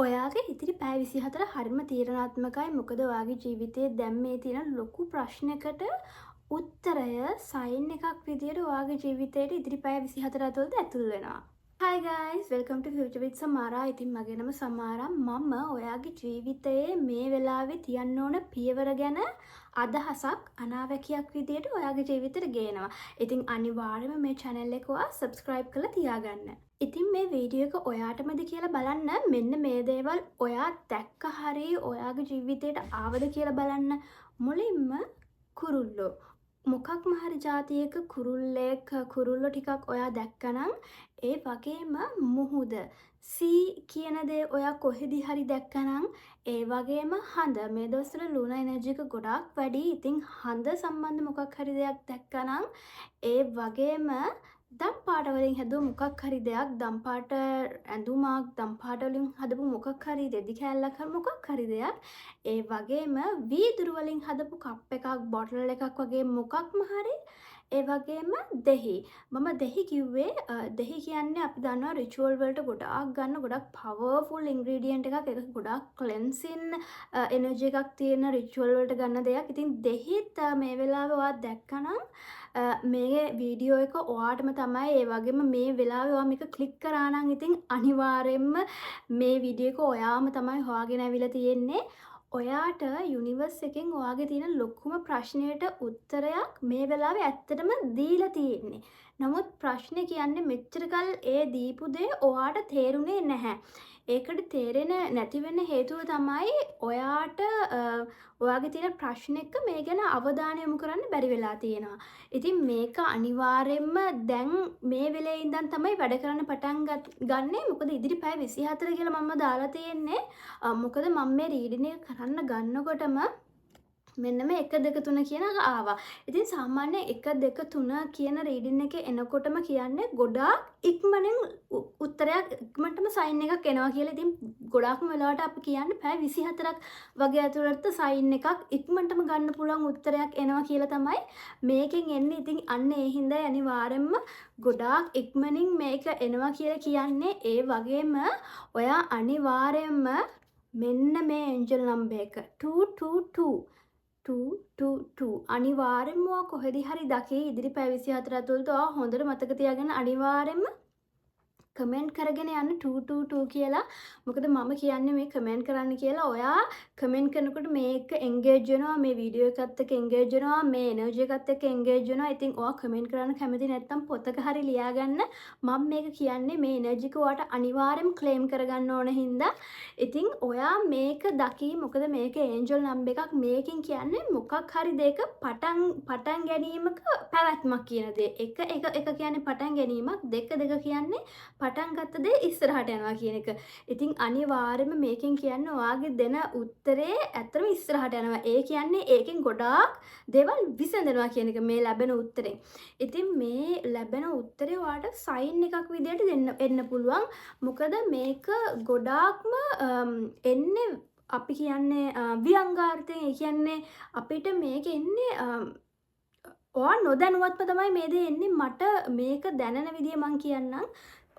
ඔයාගේ ඉදිරි පැය 24 හරිම තීරණාත්මකයි. මොකද ඔයාගේ ජීවිතයේ දැන් මේ තියෙන ලොකු ප්‍රශ්නයකට උත්තරය සයින් එකක් විදියට ඔයාගේ ජීවිතේට ඉදිරි පැය 24 ඇතුළත ඇතුල් වෙනවා. Hi guys, welcome to Future with Samara. ඉතින් මගේ නම සමාරා. මම ඔයාගේ ජීවිතයේ මේ වෙලාවේ තියන්න ඕන පියවර ගැන අදහසක් අනාවැකියක් විදියට ඔයාගේ ජීවිතේට ගේනවා. ඉතින් අනිවාර්යයෙන්ම මේ channel එක ඔයා subscribe කරලා තියාගන්න. ඉතින් මේ වීඩියෝ එක ඔයාටමද කියලා බලන්න. මෙන්න මේ දේවල් ඔයා දැක්ක හරි ඔයාගේ ජීවිතේට ආවද කියලා බලන්න. මුලින්ම කුරුල්ලෝ. මොකක්ම හරි ජාතියක කුරුල්ලෙක්, කුරුල්ලෝ ටිකක් ඔයා දැක්කනම්, ඒ වගේම මුහුද, සී කියන දේ ඔයා කොහෙදි හරි දැක්කනම්, ඒ වගේම හඳ. මේ දවස්වල ලූනා එනර්ජි එක ගොඩාක් වැඩි. ඉතින් හඳ සම්බන්ධ මොකක් හරි දෙයක් දැක්කනම්, ඒ වගේම දම් පාට වලින් හැදුව මොකක් හරි දෙයක්, දම් පාට ඇඳුමක්, දම් පාට වලින් හදපු මොකක් හරි රෙදි කෑල්ලක් හරි මොකක් හරි දෙයක්, ඒ වගේම වීදුරු වලින් හදපු කප් එකක්, බොටල් එකක් වගේ මොකක්ම හරි, ඒ වගේම දෙහි. මම දෙහි කිව්වේ, දෙහි කියන්නේ අපි දන්නවා රිචුවල් වලට ගොඩාක් ගන්න ගොඩක් පවර්ෆුල් ඉන්ග්‍රීඩියන්ට් එකක්. ඒක ගොඩාක් ක්ලෙන්සින් එනර්ජි එකක් තියෙන රිචුවල් වලට ගන්න දෙයක්. ඉතින් දෙහිත් මේ වෙලාවේ ඔයා දැක්කනම් මේ වීඩියෝ එක ඔයාටම තමයි. ඒ වගේම මේ වෙලාවේ ඔයා මේක ක්ලික් කරා නම් ඉතින් අනිවාර්යෙන්ම මේ වීඩියෝ එක ඔයාම තමයි හොයාගෙන ඇවිල්ලා තියෙන්නේ. ඔයාට යුනිවර්ස් එකෙන් ඔයාගේ තියෙන ලොකුම ප්‍රශ්නයට උත්තරයක් මේ වෙලාවේ ඇත්තටම දීලා තියෙන්නේ. නමුත් ප්‍රශ්නේ කියන්නේ මෙච්චර කල් ඒ දීපු දේ ඔයාට තේරුනේ නැහැ. ඒකට තේරෙන නැති වෙන්න හේතුව තමයි ඔයාට ඔයාගේ තියෙන ප්‍රශ්න එක්ක මේ ගැන අවධානය යොමු කරන්න බැරි වෙලා තියෙනවා. ඉතින් මේක අනිවාර්යෙන්ම දැන් මේ වෙලේ ඉඳන් තමයි වැඩ කරන්න පටන් ගන්නෙ. මොකද ඉදිරි පැය 24 කියලා මම දාලා තියෙන්නේ. මොකද මම මේ රීඩින් එක කරන්න ගන්නකොටම මෙන්න මේ 1 2 3 කියන එක ආවා. ඉතින් සාමාන්‍ය 1 2 3 කියන රීඩින් එක එනකොටම කියන්නේ ගොඩාක් ඉක්මනින් උත්තරයක්, ඉක්මනටම සයින් එකක් එනවා කියලා. ඉතින් ගොඩාක්ම වෙලාවට අපි කියන්නේ පැය 24ක් වගේ ඇතුළත සයින් එකක්, ඉක්මනටම ගන්න පුළුවන් උත්තරයක් එනවා කියලා තමයි මේකෙන් එන්නේ. ඉතින් අන්න ඒ හින්දායි අනිවාර්යෙන්ම ගොඩාක් ඉක්මනින් මේක එනවා කියලා කියන්නේ. ඒ වගේම ඔයා අනිවාර්යෙන්ම මෙන්න මේ ඒන්ජල් නම්බර් එක 222 222 අනිවාර්යෙන්ම ඔයා කොහෙදි හරි දකි ඉදිරි පැය 24 ඇතුළත. ඔයා හොඳට මතක තියාගන්න, අනිවාර්යෙන්ම කමෙන්ට් කරගෙන යන්න 222 කියලා. මොකද මම කියන්නේ මේ කමෙන්ට් කරන්න කියලා. ඔයා කමෙන්ට් කරනකොට මේක එන්ගේජ් වෙනවා, මේ වීඩියෝ එකත් එක්ක එන්ගේජ් වෙනවා, මේ එනර්ජි එකත් එක්ක එන්ගේජ් වෙනවා. ඉතින් ඔයා කමෙන්ට් කරන්න කැමති නැත්නම් පොතක හරි ලියාගන්න. මම මේක කියන්නේ මේ එනර්ජි එක ඔයාට අනිවාර්යෙන්ම ක්ලේම් කරගන්න ඕන හින්දා. ඉතින් ඔයා මේක දකි, මොකද මේක ඒන්ජල් නම්බර් එකක්. මේකෙන් කියන්නේ මොකක් හරි දෙයක පටන් පටන් ගැනීමක පැවැත්මක් කියන දේ. 1 1 1 කියන්නේ පටන් ගැනීමක්, 2 2 කියන්නේ පටන් ගත්ත දේ ඉස්සරහට යනවා කියන එක. ඉතින් අනිවාර්යයෙන්ම මේකෙන් කියන්නේ ඔයාගේ දෙන උත්තරේ ඇත්තටම ඉස්සරහට යනවා. ඒ කියන්නේ ඒකෙන් ගොඩාක් දේවල් විසඳනවා කියන එක මේ ලැබෙන උත්තරෙන්. ඉතින් මේ ලැබෙන උත්තරේ ඔයාට සයින් එකක් විදියට දෙන්න එන්න පුළුවන්. මොකද මේක ගොඩාක්ම එන්නේ අපි කියන්නේ ව්‍යංගාර්ථයෙන්. ඒ කියන්නේ අපිට මේක එන්නේ ඔයා නොදැනුවත්ම තමයි මේ දේ එන්නේ. මට මේක දැනෙන විදිය මං කියන්නම්.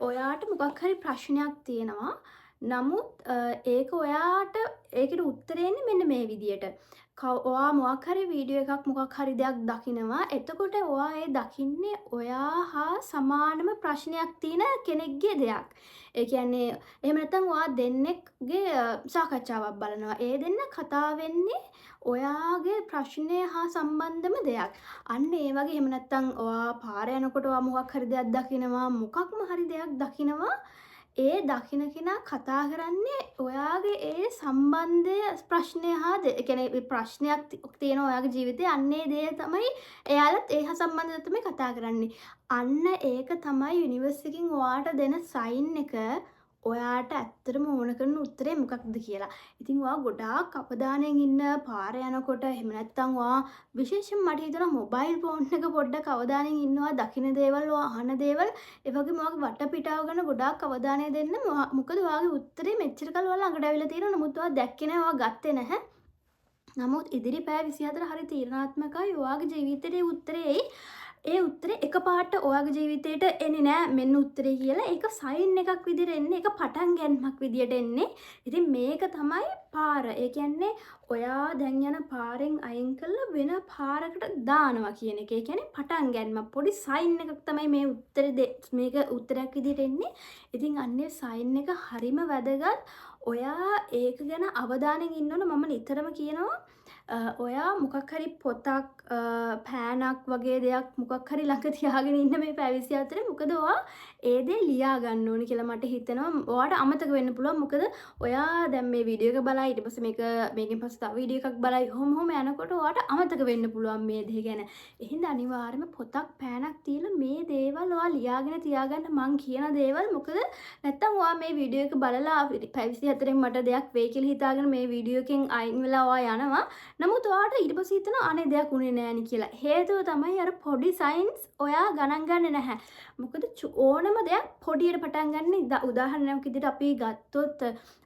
ඔයාට මොකක් හරි ප්‍රශ්නයක් තියෙනවා. නමුත් ඒක ඔයාට ඒකට උත්තරේ එන්නේ මෙන්න මේ විදියට. ඔයා මොකක් හරි වීඩියෝ එකක්, මොකක් හරි දෙයක් දකිනවා. එතකොට ඔයා ඒ දකින්නේ ඔයා හා සමානම ප්‍රශ්නයක් තියෙන කෙනෙක්ගේ දෙයක්. ඒ කියන්නේ එහෙම නැත්නම් ඔයා දෙන්නෙක්ගේ සාකච්ඡාවක් බලනවා. ඒ දෙන්න කතා වෙන්නේ ඔයාගේ ප්‍රශ්නය හා සම්බන්ධම දෙයක්. අන්න ඒ වගේ. එහෙම නැත්නම් ඔයා පාර යනකොට ඔයා මොකක් හරි දෙයක් දකිනවා. මොකක්ම හරි දෙයක් දකිනවා. ඒ දකින කෙනා කතා කරන්නේ ඔයාගේ ඒ සම්බන්ධය ප්‍රශ්නය හා, ඒ කියන්නේ ප්‍රශ්නයක් තියෙනවා ඔයාගේ ජීවිතේ, අන්න ඒ දේ තමයි එයාලත් ඒ හා සම්බන්ධව තමයි කතා කරන්නේ. අන්න ඒක තමයි යුනිවර්ස් එකෙන් ඔයාට දෙන සයින් එක, ඔයාට ඇත්තටම ඕන කරන උත්තරේ මොකක්ද කියලා. ඉතින් ඔයා ගොඩාක් අවධානයෙන් ඉන්න පාර යනකොට. එහෙම නැත්නම් ඔයා විශේෂයෙන් මට හිතෙනවා මොබයිල් ෆෝන් එක පොඩ්ඩක් අවධානයෙන් ඉන්නවා, දකින දේවල්, ඔයා අහන දේවල්, ඒ වගේම ඔයාගේ වටපිටාව ගැන ගොඩාක් අවධානය දෙන්න. මොකද ඔයාගේ උත්තරේ මෙච්චර කල් ඔයා ළඟට ඇවිල්ලා තියෙනවා. නමුත් ඔයා දැක්කේ නැහැ, ඔයා ගත්තේ නැහැ. නමුත් ඉදිරි පැය 24 හරි තීරණාත්මකයි. ඔයාගේ ජීවිතේට උත්තරේ එයි. ඒ උත්තරේ එකපාරට ඔයාගේ ජීවිතේට එන්නේ නෑ මෙන්න උත්තරේ කියලා. ඒක සයින් එකක් විදිහට එන්නේ. ඒක පටන් ගැනීමක් විදිහට එන්නේ. ඉතින් මේක තමයි පාර. ඒ කියන්නේ ඔයා දැන් යන පාරෙන් අයින් කරලා වෙන පාරකට දානවා කියන එක. ඒ කියන්නේ පටන් ගැනීමක්. පොඩි සයින් එකක් තමයි මේ උත්තරේ, මේක උත්තරයක් විදිහට එන්නේ. ඉතින් අන්නේ සයින් එක හරිම වැදගත්. ඔයා ඒක ගැන අවධානයෙන් ඉන්න ඕන. මම නිතරම කියනවා, ඔයා මොකක් හරි පොතක්, පෑනක් වගේ දෙයක් මොකක් හරි ළඟ තියාගෙන ඉන්න මේ පැය 24. මොකද ඔයා ඒ දේ ලියා ගන්න ඕනි කියලා මට හිතෙනවා. ඔයාට අමතක වෙන්න පුළුවන්. මොකද ඔයා දැන් මේ වීඩියෝ එක බලයි, ඊට පස්සේ මේකෙන් පස්සේ තව වීඩියෝ එකක් බලයි, ඔහොම ඔහොම යනකොට ඔයාට අමතක වෙන්න පුළුවන් මේ දේ ගැන. ඒ හින්දා අනිවාර්යයෙන්ම පොතක් පෑනක් තියලා මේ දේවල් ඔයා ලියාගෙන තියාගන්න මං කියන දේවල්. මොකද නැත්තම් ඔයා මේ වීඩියෝ එක බලලා පැය 24න් මට දෙයක් වෙයි කියලා හිතාගෙන මේ වීඩියෝ එකෙන් අයින් වෙලා ඔයා යනවා. නමුත් ඔයාට ඊට පස්සේ හිතෙනවා අනේ දෙයක් උනේ නෑනේ කියලා. හේතුව තමයි අර පොඩි සයින්ස් ඔයා ගණන් ගන්නේ නැහැ. මොකද ඕනම දෙයක් පොඩියට පටන් ගන්න. උදාහරණයක් විදිහට අපි ගත්තොත්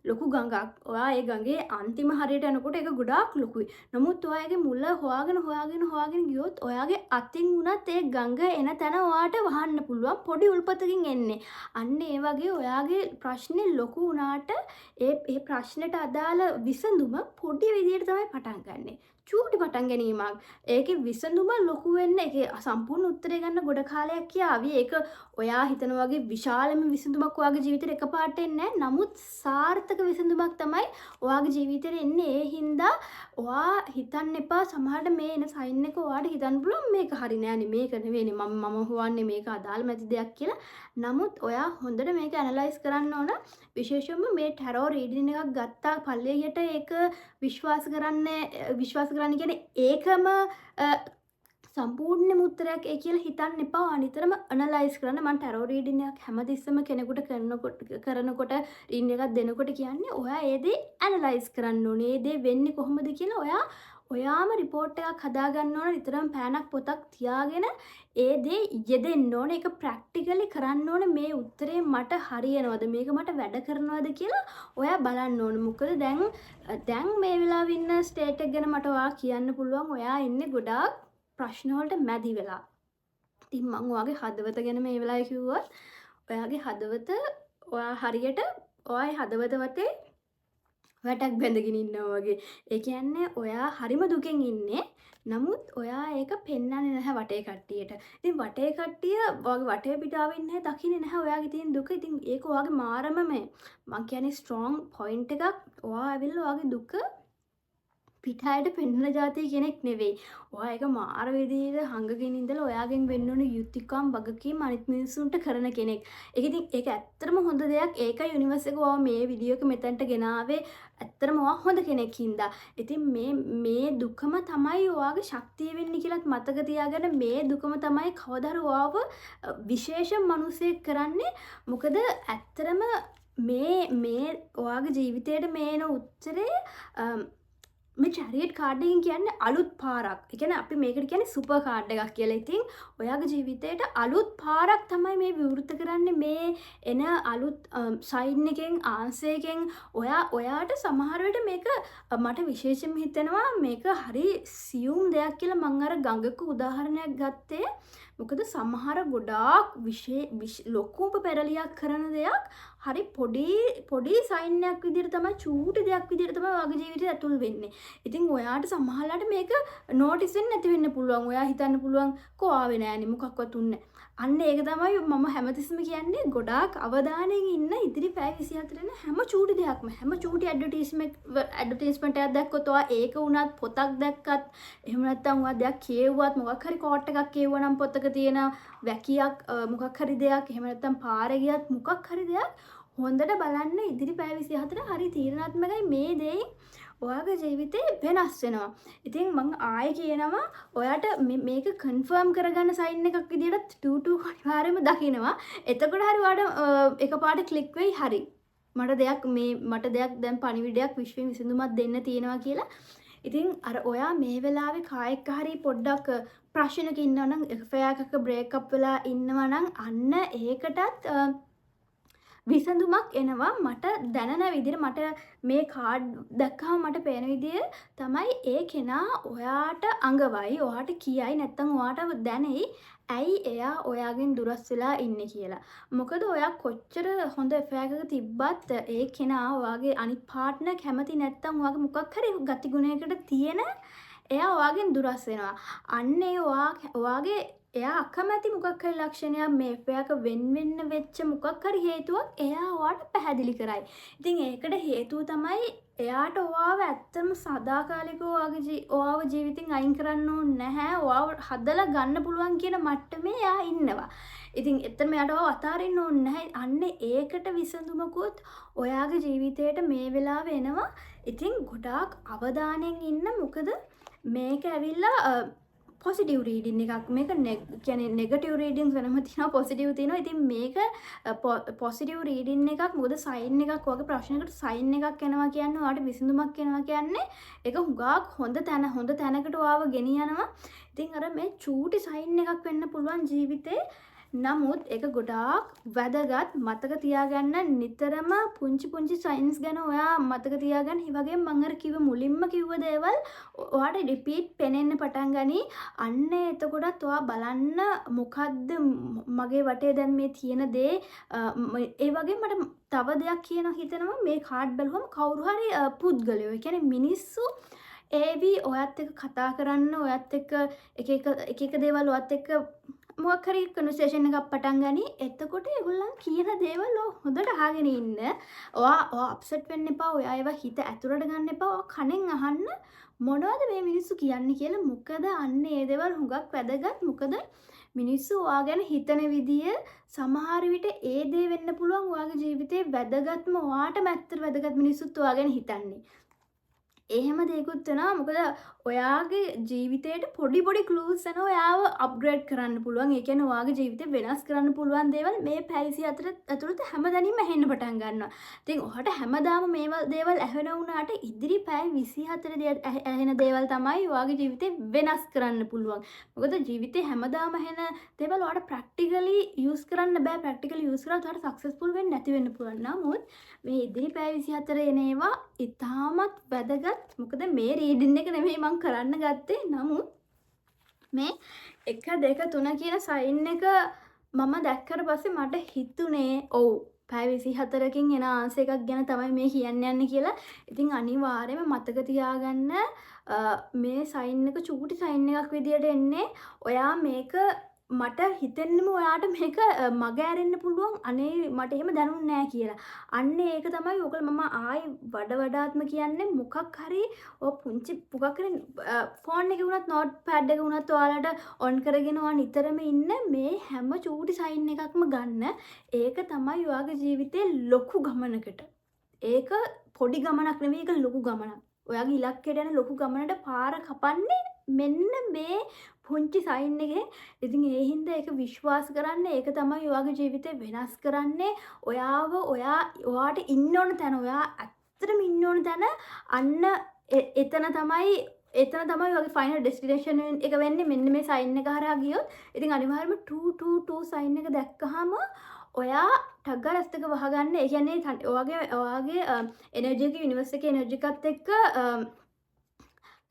ලොකු ගඟක්. ඔයා ඒ ගඟේ අන්තිම හරියට යනකොට ඒක ගොඩාක් ලොකුයි. නමුත් ඔයා ඒකේ මුල හොයාගෙන හොයාගෙන හොයාගෙන ගියොත් ඔයාගේ අතින් වුණත් ඒ ගඟ එන තැන ඔයාට වහන්න පුළුවන්, පොඩි උල්පතකින් එන්නේ. අන්න ඒ වගේ ඔයාගේ ප්‍රශ්නේ ලොකු වුණාට ඒ ඒ ප්‍රශ්නෙට අදාළ විසඳුම පොඩි විදියට තමයි පටන් ගන්නෙ. චූටි පටන් ගැනීමක්. ඒකේ විසඳුම ලොකු වෙන්න, ඒකේ සම්පූර්ණ උත්තරේ ගන්න ගොඩ කාලයක් යාවි. ඒක ඔයා හිතන වගේ විශාලම විසඳුමක් ඔයාගේ ජීවිතේට එකපාරට එන්නේ නැහැ. නමුත් සාර්ථක විසඳුමක් තමයි ඔයාගේ ජීවිතේට එන්නේ. ඒ හින්දා ඔයා හිතන්න එපා, සමහරට මේ එන සයින් එක ඔයාට හිතන්න පුළුවන් මේක හරි නෑනේ, මේක නෙවෙයිනේ මම මම හොයන්නේ, මේක අදාළම නැති දෙයක් කියලා. නමුත් ඔයා හොඳට මේක ඇනලයිස් කරන්න ඕන. විශේෂයෙන්ම මේ ටැරෝ රීඩින් එකක් ගත්තා පල්ලියට ඒක විශ්වාස කරන්න, විශ්වාස කරන්න කියන්නේ ඒකම සම්පූර්ණම උත්තරයක් ඒ කියලා හිතන්න එපා. ඔයා නිතරම ඇනලයිස් කරන්න. මං ටැරෝ රීඩින් එකක් හැමතිස්සෙම කෙනෙකුට කරනකොට කරනකොට රීඩින් එකක් දෙනකොට කියන්නේ ඔයා ඒ දේ ඇනලයිස් කරන්න ඕනේ. ඒ දේ වෙන්නේ කොහොමද කියලා ඔයා ඔයාම රිපෝට් එකක් හදාගන්න ඕන. නිතරම පෑනක් පොතක් තියාගෙන ඒ දේ යෙදෙන්න ඕන. ඒක ප්‍රැක්ටිකලි කරන්න ඕන. මේ උත්තරේ මට හරියනවද, මේක මට වැඩ කරනවද කියලා ඔයා බලන්න ඕන. මොකද දැන් දැන් මේ වෙලාවේ ඉන්න ස්ටේට් එක ගැන මට ඔයා කියන්න පුළුවන්, ඔයා ඉන්නේ ගොඩාක් ප්‍රශ්න වලට මැදි වෙලා. ඉතින් මං ඔයාගේ හදවත ගැන මේ වෙලාවේ කිව්වොත්, ඔයාගේ හදවත, ඔයා හරියට ඔයා හදවත වටේ වැටක් බැඳගෙන ඉන්නවා වගේ. ඒ කියන්නේ ඔයා හරිම දුකෙන් ඉන්නේ. නමුත් ඔයා ඒක පෙන්වන්නේ නැහැ වටේ කට්ටියට. ඉතින් වටේ කට්ටිය ඔයාගේ වටේ පිටාවේ ඉන්න අය දකින්නේ නැහැ ඔයාගේ තියෙන දුක. ඉතින් ඒක ඔයාගේ මාරම මේ මං කියන්නේ ස්ට්‍රෝං පොයින්ට් එකක්. ඔයා ඇවිල්ලා ඔයාගේ දුක පිට අයට පෙන්නන ජාතිය කෙනෙක් නෙවෙයි. ඔයා ඒක මාර විදිහට හංගගෙන ඉඳලා ඔයාගෙන් වෙන්න ඕන යුතුකම්, වගකීම් අනිත් මිනිස්සුන්ට කරන කෙනෙක්. ඒක ඉතින් ඒක ඇත්තටම හොඳ දෙයක්. ඒකයි යුනිවර්ස් එක ඔයාව මේ වීඩියෝ එක මෙතනට ගෙනාවේ. ඇත්තටම ඔයා හොඳ කෙනෙක් හින්දා. ඉතින් මේ මේ දුකම තමයි ඔයාගේ ශක්තිය වෙන්නේ කියලත් මතක තියාගන්න. මේ දුකම තමයි කවදා හරි ඔයාව විශේෂ මනුස්සයෙක් කරන්නේ. මොකද ඇත්තටම මේ මේ ඔයාගේ ජීවිතේට මේ එන උත්තරේ මේ චැරියට් කාඩ් එකෙන් කියන්නේ අලුත් පාරක්. ඒ කියන්නේ අපි මේකට කියන්නේ සුපර් කාඩ් එකක් කියලා. ඉතින් ඔයාගේ ජීවිතේට අලුත් පාරක් තමයි මේ විවෘත කරන්නේ මේ එන අලුත් සයින් එකෙන්, ආන්සර් එකෙන්. ඔයාට සමහර විට මේක, මට විශේෂයෙන්ම හිතෙනවා මේක හරි සියුම් දෙයක් කියලා. මං අර ගඟක උදාහරණයක් ගත්තේ. මොකද සමහර ගොඩාක් ලොකුම පෙරලියක් කරන දෙයක් හරි පොඩි පොඩි සයින් එකක් විදිහට තමයි, චූටි දෙයක් විදිහට තමයි ඔයාගේ ජීවිතේට ඇතුල් වෙන්නේ. ඉතින් ඔයාට සමහරලාට මේක නෝටිස් වෙන්නේ නැති වෙන්න පුළුවන්. ඔයා හිතන්න පුළුවන් කෝ ආවේ නෑනේ, මොකක්වත් උන්නේ නෑ. අන්න ඒක තමයි මම හැමතිස්සෙම කියන්නේ, ගොඩාක් අවධානයෙන් ඉන්න ඉදිරි පැය 24 වෙන හැම චූටි දෙයක්ම, හැම චූටි ඇඩ්වර්ටයිස්මන්ට් එකක් දැක්කොත් ඔයා ඒක වුණත්, පොතක් දැක්කත්, එහෙම නැත්නම් ඔයා දෙයක් කියෙව්වත්, මොකක් හරි කෝට් එකක් කියෙව්වා නම් පොතක තියෙන වැකියක්, මොකක් හරි දෙයක්, එහෙම නැත්නම් පාරේ ගියත් මොකක් හරි දෙයක් හොඳට බලන්න. ඉදිරි පැය 24 හරි තීරණාත්මකයි. මේ දෙයින් ඔයාගේ ජීවිතේ වෙනස් වෙනවා. ඉතින් මං ආයෙ කියනවා, ඔයාට මේක කන්ෆර්ම් කරගන්න සයින් එකක් විදියට 22 අනිවාර්යයෙන්ම දකිනවා. එතකොට හරි ඔයාට එකපාරට ක්ලික් වෙයි, හරි, මට දෙයක් මේ මට දෙයක් දැන් පණිවිඩයක් විශ්වයෙන් විසඳුමක් දෙන්න තියෙනවා කියලා. ඉතින් අර ඔයා මේ වෙලාවේ කා එක්ක හරි පොඩ්ඩක් ප්‍රශ්නක ඉන්නවා නම්, ඇෆෙයාර් එකක බ්‍රේක් අප් වෙලා ඉන්නවා නම්, අන්න ඒකටත් විසඳුමක් එනවා. මට දැනෙන විදිහට, මට මේ කාඩ් දැක්කහම මට පේන විදිය තමයි ඒ කෙනා ඔයාට අඟවයි, ඔයාට කියයි, නැත්තම් ඔයාට දැනෙයි ඇයි එයා ඔයාගෙන් දුරස් වෙලා ඉන්නේ කියලා. මොකද ඔයා කොච්චර හොඳ ඇෆෙයාර් එකක තිබ්බත් ඒ කෙනා, ඔයාගේ අනිත් පාර්ට්නර් කැමති නැත්තම් ඔයාගේ මොකක් හරි ගතිගුණයකට තියෙන එයා ඔයාගෙන් දුරස් වෙනවා. අන්න ඒ ඔයා ඔයාගේ එයා අකමැති මොකක් හරි ලක්ෂණයක්, මේ ඇෆෙයාර් එක වෙන් වෙන්න වෙච්ච මොකක් හරි හේතුවක් එයා ඔයාට පැහැදිලි කරයි. ඉතින් ඒකට හේතුව තමයි එයාට ඔයාව ඇත්තම සදාකාලිකව ඔයාව ජීවිතෙන් අයින් කරන්න ඕනේ නැහැ. ඔයාව හදලා ගන්න පුළුවන් කියන මට්ටමේ එයා ඉන්නවා. ඉතින් ඇත්තටම එයාට ඔයාව අතාරින්න ඕනේ නැහැ. අන්න ඒකට විසඳුමකුත් ඔයාගේ ජීවිතේට මේ වෙලාවේ එනවා. ඉතින් ගොඩාක් අවධානයෙන් ඉන්න, මොකද මේක ඇවිල්ලා පොසිටිව් රීඩින් එකක්. මේක කියන්නේ නෙගටිව් රීඩින්ග්ස් වෙනම තියෙනවා, පොසිටිව් තියෙනවා. ඉතින් මේක පොසිටිව් රීඩින් එකක්. මොකද සයින් එකක්, ඔයාගේ ප්‍රශ්නයකට සයින් එකක් එනවා කියන්නේ, ඔයාට විසඳුමක් එනවා කියන්නේ ඒක හුඟක් හොඳ තැනකට ඔයාව ගෙනියනවා. ඉතින් අර මේ චූටි සයින් එකක් වෙන්න පුළුවන් ජීවිතේ. නමුත් ඒක ගොඩාක් වැදගත්. මතක තියාගන්න නිතරම පුංචි පුංචි සයින්ස් ගැන ඔයා මතක තියාගන්න. ඒ වගේම මං අර කිව්ව මුලින්ම කිව්ව දේවල් ඔයාට රිපීට් පෙනෙන්න පටන් ගනී. අන්න එතකොටත් ඔයා බලන්න මොකද්ද මගේ වටේ දැන් මේ තියෙන දේ. ඒ වගේම මට තව දෙයක් කියන්න හිතෙනවා. මේ කාඩ් බැලුවම කවුරු හරි පුද්ගලයෝ, ඒ කියන්නේ මිනිස්සු ඒවි ඔයත් එක්ක කතා කරන්න, ඔයත් එක්ක එක එක එක එක දේවල්, ඔයත් එක්ක මොකක් හරි කන්වර්සේෂන් එකක් පටන් ගනී. එතකොට ඒගොල්ලන් කියන දේවල් ඔයා හොඳට අහගෙන ඉන්න. ඔයා ඔයා අප්සෙට් වෙන්න එපා. ඔයා ඒවා හිත ඇතුළට ගන්න එපා. ඔයා කනෙන් අහන්න මොනවද මේ මිනිස්සු කියන්නේ කියලා. මොකද අන්න ඒ දේවල් හුඟක් වැදගත්. මොකද මිනිස්සු ඔයා ගැන හිතන විදිය සමහර විට ඒ දේ වෙන්න පුළුවන් ඔයාගේ ජීවිතේ වැදගත්ම, ඔයාටම ඇත්තට වැදගත් මිනිස්සුත් ඔයා ගැන හිතන්නේ. එහෙම දෙයකුත් වෙනවා. මොකද ඔයාගේ ජීවිතේට පොඩි පොඩි ක්ලූස් එනවා ඔයාව අප්ග්‍රේඩ් කරන්න පුළුවන්. ඒ කියන්නේ ඔයාගේ ජීවිතේ වෙනස් කරන්න පුළුවන් දේවල් මේ පැය 24 ඇතුළත හැමදැනින්ම ඇහෙන්න පටන් ගන්නවා. ඉතින් ඔයාට හැමදාම මේ දේවල් ඇහෙන වුණාට ඉදිරි පැය 24 ඇහෙන දේවල් තමයි ඔයාගේ ජීවිතේ වෙනස් කරන්න පුළුවන්. මොකද ජීවිතේ හැමදාම ඇහෙන දේවල් ඔයාට ප්‍රැක්ටිකලි යූස් කරන්න බෑ. ප්‍රැක්ටිකලි යූස් කරලා ඔයාට සක්සස්ෆුල් වෙන්න නැති වෙන්න පුළුවන්. නමුත් මේ ඉදිරි පැය 24 එන ඒවා ඉතාමත් වැදගත්. මොකද මේ රීඩින් එක නෙමෙයි මං කරන්න ගත්තේ. නමුත් මේ 1, 2, 3 කියන සයින් එක මම දැක්කට පස්සේ මට හිතුනේ ඔව්, පැය 24කින් එන ආන්සර් එකක් ගැන තමයි මේ කියන්න යන්නේ කියලා. ඉතින් අනිවාර්යයෙන්ම මතක තියාගන්න මේ සයින් එක චූටි සයින් එකක් විදියට එන්නේ. ඔයා මේක මට හිතෙන්නෙම ඔයාට මේක මග ඇරෙන්න පුළුවන්, අනේ මට එහෙම දැනුන්නේ නෑ කියලා. අන්න ඒක තමයි ඔයගොල්ලෝ මම ආයි වඩ වඩාත්ම කියන්නේ. මොකක් හරි ඔය පුංචි මොකක් හරි ෆෝන් එකේ වුණත් නෝට් පෑඩ් එක වුණත් ඔයාලට ඔන් කරගෙන ඔයා නිතරම ඉන්න මේ හැම චූටි සයින් එකක්ම ගන්න. ඒක තමයි ඔයාගේ ජීවිතේ ලොකු ගමනකට. ඒක පොඩි ගමනක් නෙමෙයි, ඒක ලොකු ගමනක්. ඔයාගේ ඉලක්කයට යන ලොකු ගමනට පාර කපන්නේ මෙන්න මේ පුංචි සයින් එකෙන්. ඉතින් ඒ හින්දා ඒක විශ්වාස කරන්න. ඒක තමයි ඔයාගේ ජීවිතේ වෙනස් කරන්නේ. ඔයාව ඔයා ඔයාට ඉන්න ඕන තැන, ඔයා ඇත්තටම ඉන්න ඕන තැන අන්න එතන තමයි ඔයාගේ ෆයිනල් ඩෙස්ටිනේෂන් එක වෙන්නේ මෙන්න මේ සයින් එක හරහා ගියොත්. ඉතින් අනිවාර්යයෙන්ම 222 සයින් එක දැක්කහම ඔයා ටක් ගාලා ඇස් දෙක වහගන්න. ඒ කියන්නේ ඔයාගේ එනර්ජි එක යුනිවර්ස් එකේ එනර්ජි එකත් එක්ක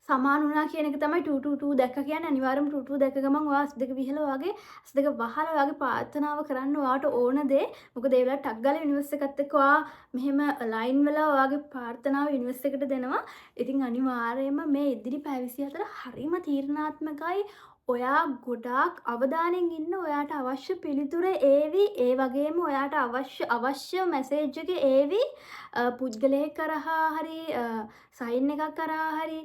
සමාන වුණා කියන එක තමයි 222 දැක්ක කියන්නේ. අනිවාර්යයෙන්ම 22 දැක්ක ගමන් ඔයා ඇස් දෙක විහලා, ඔයාගේ ඇස් දෙක වහලා ඔයාගේ ප්‍රාර්ථනාව කරන්න ඔයාට ඕන දේ. මොකද ඒ වෙලාවට ටක් ගාලා යුනිවර්ස් එකත් එක්ක ඔයා මෙහෙම ලයින් වෙලා ඔයාගේ ප්‍රාර්ථනාව යුනිවර්ස් එකට දෙනවා. ඉතින් අනිවාර්යයෙන්ම මේ ඉදිරි පැය 24 හරිම තීරණාත්මකයි. ඔයා ගොඩාක් අවධානයෙන් ඉන්න. ඔයාට අවශ්‍ය පිළිතුර ඒවි. ඒ වගේම ඔයාට අවශ්‍ය අවශ්‍ය මැසේජ් එක ඒවි. පුද්ගලයෙක් කරහා හරි, සයින් එකක් කරා හරි,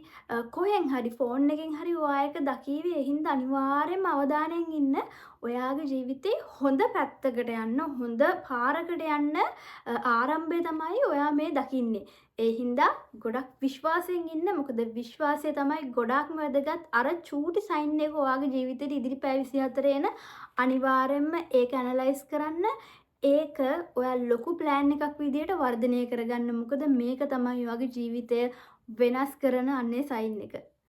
කොහෙන් හරි, ෆෝන් එකෙන් හරි ඔයා ඒක දකීවි. ඒ හින්දා අනිවාර්යයෙන්ම අවධානයෙන් ඉන්න. ඔයාගේ ජීවිතේ හොඳ පැත්තකට යන්න, හොඳ පාරකට යන්න ආරම්භය තමයි ඔයා මේ දකින්නේ. ඒ හින්දා ගොඩක් විශ්වාසයෙන් ඉන්න. මොකද විශ්වාසය තමයි ගොඩාක්ම වැදගත්. අර චූටි සයින් එක ඔයාගේ ජීවිතේට ඉදිරි පැය 24 එන අනිවාර්යයෙන්ම ඒක ඇනලයිස් කරන්න. ඒක ඔයා ලොකු ප්ලෑන් එකක් විදියට වර්ධනය කරගන්න. මොකද මේක තමයි ඔයාගේ ජීවිතය වෙනස් කරන අන්නේ සයින් එක.